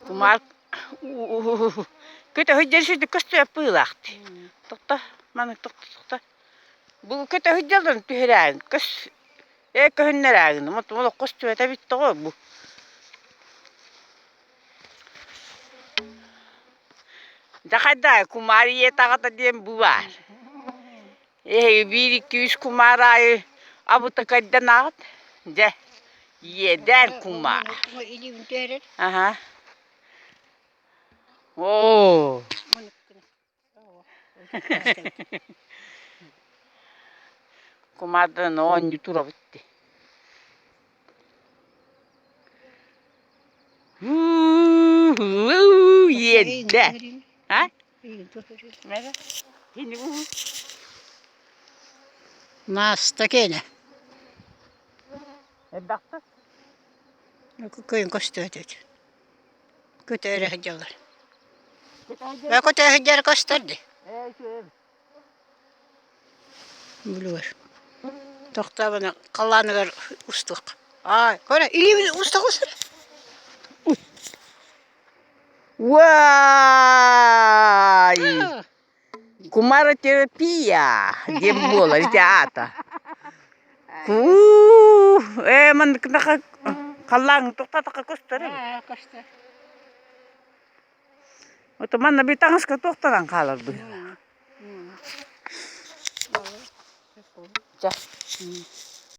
Кумаар көтөһүддьэр сүдү көстүбэт быылаахтыы. Тохто, маны тохто, тохто. Бу көтөһүддьэллэрин түһэрээҥ, көс ээ көһүннэрээҥин, олох көстүбэтэ эбит тоҕо бу. Дьэ хайдаа кумаар ийэтэ аҕата диэн бу баар. Эһиги биир икки үс кумаар аайы абытыкайданаҕыт. Дьэ, иэдээн кумаар. Аха. Оо. Кумаардан оонньуу турабыт дии. Иэдэ. А? Мааста киэнэ. Элбэхтэр? Кыайан көстүбэт эбит. Көтөөрө сылдьаллар. Көтөөрө сылдьар көстөр дии. Бүлүгэр. Тохтообуна халлааныгар устуох. Аай, көрө, илиибин уста устар. Уай! Кумаротерапия диэн буолар ити аата. Куу, ээ манныкынаха халлааҥ тохтоотоххо көстөр эбит. Көстөр. Ото манна би таҥаска туохтанан хаалар быһыылаах. Чэ.